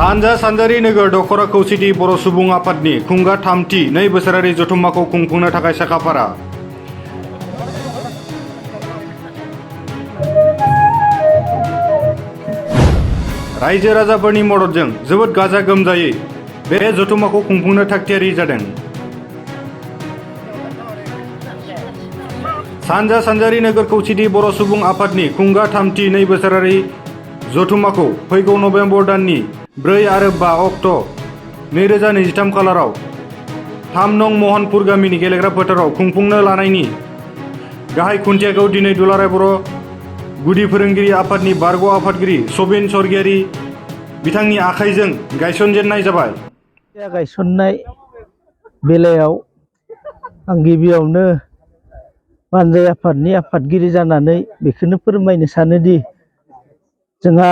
सानजा सानजारि नोगोर दखरा खौसेथि बर' सुबुं आफादनि खुंगा थामथि 2 बोसोरारि जथुम्माखौ खुंफुंनो थाखाय साखाफारा। रायजो राजाफोरनि मददजों जोबोद गाजा गोमजायै बे जथुम्माखौ खुंफुंनो थागथियारि जादों। सानजा सानजारि नोगोर खौसेथि बर' सुबुं आफादनि खुंगा थामथि 2 बोसोरारि जथुम्माखौ फैगौ नभेम्बर दाननि 4 आरो 5 अक्ट' 2023 खालाराव 3 नं महनपुर गामिनि गेलेग्रा फोथाराव खुंफुंनो लानायनि गाहाय खुन्थियाखौ दिनै दुलाराय बर' गुदि फोरोंगिरि आफादनि बारग' आफादगिरि सबिन स्वर्गियारि बिथांनि आखाइजों गायसनजेननाय जाबाय। गायसननाय बेलायाव आं गिबियावनो बानजाय आफादनि आफादगिरि जानानै बेखौनो फोरमायनो सानोदि जोंहा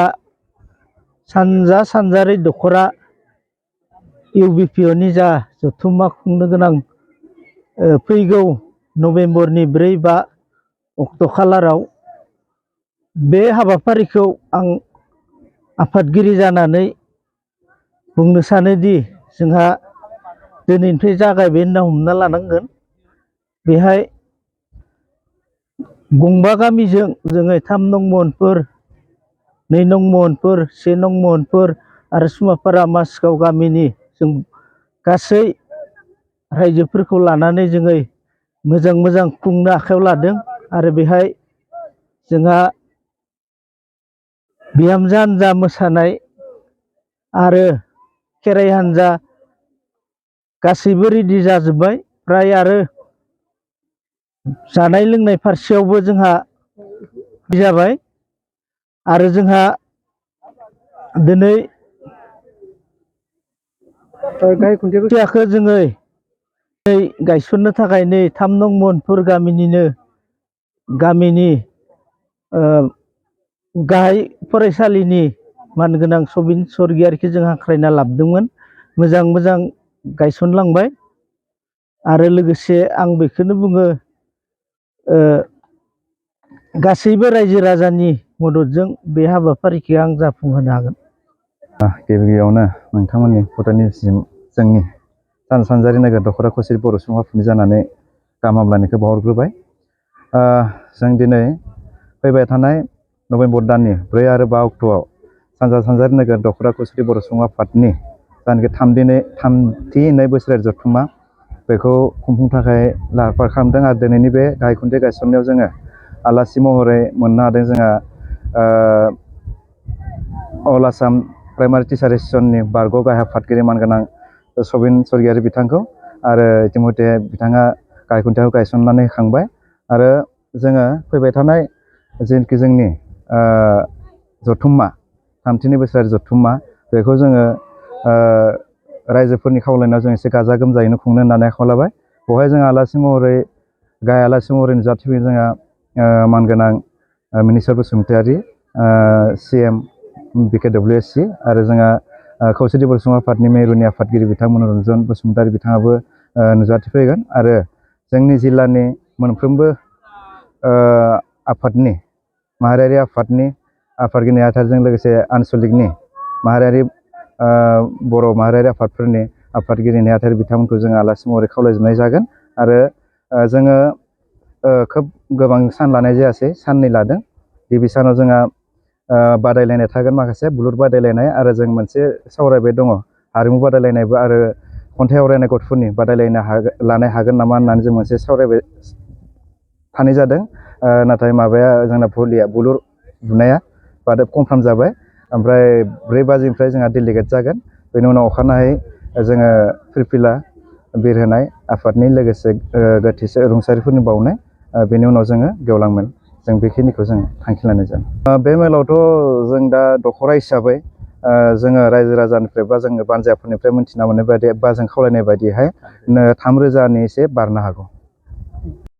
सानजा सानजारि दखरा इउबिपिअनि जा जथुम्मा खुंनो गोनां फैगौ नभेम्बरनि 4-5 अक्ट' खालाराव बे हाबाफारिखौ आं आफादगिरि जानानै बुंनो सानोदि जोंहा दिनैनिफ्राय जागायबाय होनना हमना लानांगोन। बेहाय गंबा गामिजों जोङो 3 नं महनपुर 2 नं महनपुर 1 नं महनपुर आरो सुमापारा मासगाव गामिनि जों गासै रायजोफोरखौ लानानै जोङो मोजां खुंनो आखायाव लादों। आरो बेहाय जोंहा बिहामजो हान्जा मोसानाय आरो खेराइ हान्जा गासैबो रेडि जाजोब्बाय फ्राय। आरो जानाय लोंनाय फारसेयावबो जोंहा जाबाय। आरो जोंहा दिनै खुन्थियाखौ जोङो गायसननो थाखाय नै 3 नं महनपुर गामिनि गाहाय फरायसालिनि मानगोनां सबिन स्वर्गियारिखौ जों हांख्रायना लाबोदोंमोन। मोजां गायसनलांबाय। आरो लोगोसे आं बेखौनो बुङो गासैबो रायजो राजानि मददजों बे हाबाफारिखौ आं जाफुंहोनो हागोन। गिबियावनो नोंथांमोननि भुटाननिसिम जोंनि सानजारि नोगोर दखरा खौसेथि बर' सुबुं आफादनि जानानै गाहाम हामलायनायखौ बावहरग्रोबाय। जों दिनै फैबाय थानाय नभेम्बर दाननि 4 आरो 5 अक्ट'आव सानजारि नोगोर दखरा खौसेथि बर' सुबुं आफादनि जायनाखि थामथि 2 बोसोरारि जथुम्मा बेखौ खुंफुंनो थाखाय लाहार फाहार खालामदों। आरो दिनैनि बे गाहाय खुन्थिया गायसननायाव जोङो आलासि महरै मोननो हादों जोंहा अल आसाम प्राइमारि टिचार एस'सियेसननि बारग' गाहाय आफादगिरि मानगोनां सबिन स्वर्गियारि बिथांखौ। आरो इतिमধ্যे बिथाङा गाहाय खुन्थियाखौ गायसननानै होखांबाय। आरो जोङो फैबाय थानाय जेनाखि जोंनि जथुम्मा थामथि 2 बोसोरारि जथुम्मा बेखौ जोङो रायजोफोरनि खावलायनायाव जों एसे गाजा गोमजायैनो खुंनो होननानै आखायाव लाबाय। बेवहाय जोंहा आलासि महरै गाहाय आलासि महरै नुजाथिफैयो जोंहा मानगोनां मिनिस्टार बसुमतारी CM BKWSC आरो जोंहा खौसेथि बर' सुबुं आफादनि मेरुनि आफादगिरि बिथां मनरन्जन बसुमतारी बिथाङाबो नुजाथिफैगोन। आरो जोंनि जिल्लानि मोनफ्रोमबो आफादनि माहारियारि आफादनि आफादगिरि नेहाथारिजों लोगोसे आनसलिकनि माहारियारि बर' माहारियारि आफादफोरनि आफादगिरि नेहाथारि बिथांमोनखौ जोङो आलासि महरै खावलायजोबनाय जागोन। आरो जोङो खोब गोबां सान लानाय जायासै, साननै लादों। गिबि सानाव जोंहा बादायलायनाय थागोन, माखासे बुलुर बादायलायनाय। आरो जों मोनसे सावरायबाय दङ हारिमु बादायलायनायबो आरो खन्थाइ आवरायनाय गथ'फोरनि लानाय हागोन नामा होननानै जों मोनसे सावरायबाय थानाय जादों। नाथाय माबाया जोंना बुलुर बुनाया कनफार्म जाबाय। ओमफ्राय 4 बाजिनिफ्राय जोंहा डेलिगेट जागोन। बेनि उनाव अखानायै जोङो फिरफिला बिरहोनाय आफादनि लोगोसे गोथैसो रुंसारिफोरनि बावनाय, बेनि उनाव जोङो गेवलां मेल, जों बेखिनिखौ जों थांखि लानाय जादों। बे मेलावथ' जों दा दखरा हिसाबै जोङो रायजो राजानिफ्राय बा जोङो बानजायफोरनिफ्राय मोनथिना मोननाय बायदि बा जों खावलायनाय बायदिहाय 3,000नि एसे बारनो हागौ।